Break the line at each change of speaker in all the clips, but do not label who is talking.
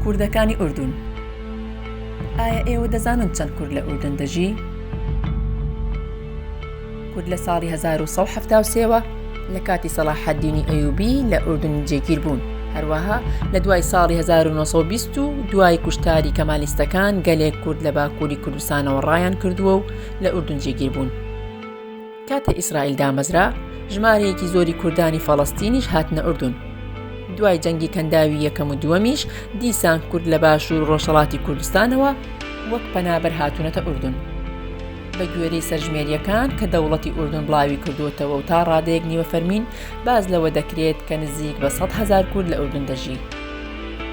کوردەکانی ئوردون ئایا ئێوە دەزانن چەند کورد لە ئوردن دەژی؟ کورد لە ساڵی 1970 وە لە کاتی سەڵاحەدینی ئەیوبی لە ئوردن جێگیر بوون. هەروەها لە دوای ساڵی 1920 و دوای کوشتاری کەمالیستەکان گەلێک کورد لە باکووری کوردستانەوە ڕایان کردووە و لە ئوردن جێگیر بوون. کاتێ ئیسرائیل دامەزرا، ژمارەیەکی زۆری کوردانی فەڵەستینیش هاتنە ئوردون. دوای جەنگی کەنداوی یەکەم و دووەمیش دیسان کورد لە باشوور و ڕۆژهەڵاتی کوردستانەوە وەک پەنابەر هاتوونەتە ئوردون. بە گوێرەی سەرژمێرییەکان کە دەوڵەتی ئوردون بڵاوی کردووەتەوە و تا ڕادەیەک نیوە فەرمین، باس لەوە دەکرێت کە نزیک بە 100,000 کورد لە ئوردون دەژی.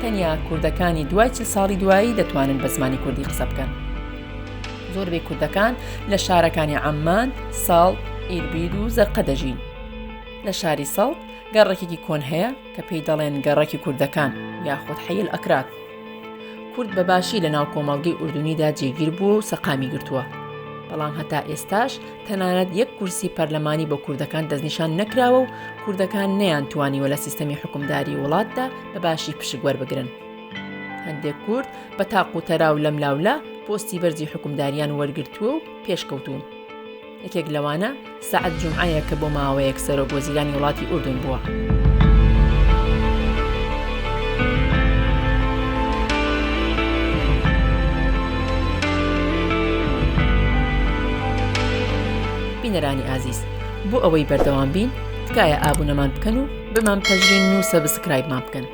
تەنیا کوردەکانی دوای 40 ساڵی دوایی دەتوانن بە زمانی کوردی قسە بکەن. زۆربەی کوردەکان لە شارەکانی عەممان، سەڵت، ئیربید و زەرقە دەژین. لە شاری سەڵت گەڕەکێکی کۆن هەیە کە پێی دەڵێن گەڕەکی کوردەکان یاخود حەی ئەکراد. کورد بە باشی لە ناو کۆمەڵگەی ئوردونیدا جێگیر بووە و سەقامی گرتووە. بەڵام هەتا ئێستاش تەنانەت یەک کورسی پەرلەمانی بۆ کوردەکان دەستنیشان نەکراوە و کوردەکان نەیانتوانیوە لە سیستەمی حوکمداری وڵاتدا بە باشی پشک وەربگرن. هەندێک کورد بە تاق و تەرا و لەملاولا پۆستی بەرزی حوکمداریان وەرگرتووە و پێشکەوتوون. یەکێک لەوانە سەعد جومعەیە کە بۆ ماوەیەک سەرۆک وەزیرانی وڵاتی ئوردون بووە. بینەرانی ئازیز بۆ ئەوەی بەردەوام بین تکایە ئابوونەمان بکەن و بمان پەژرین و subscribe مان بکەن.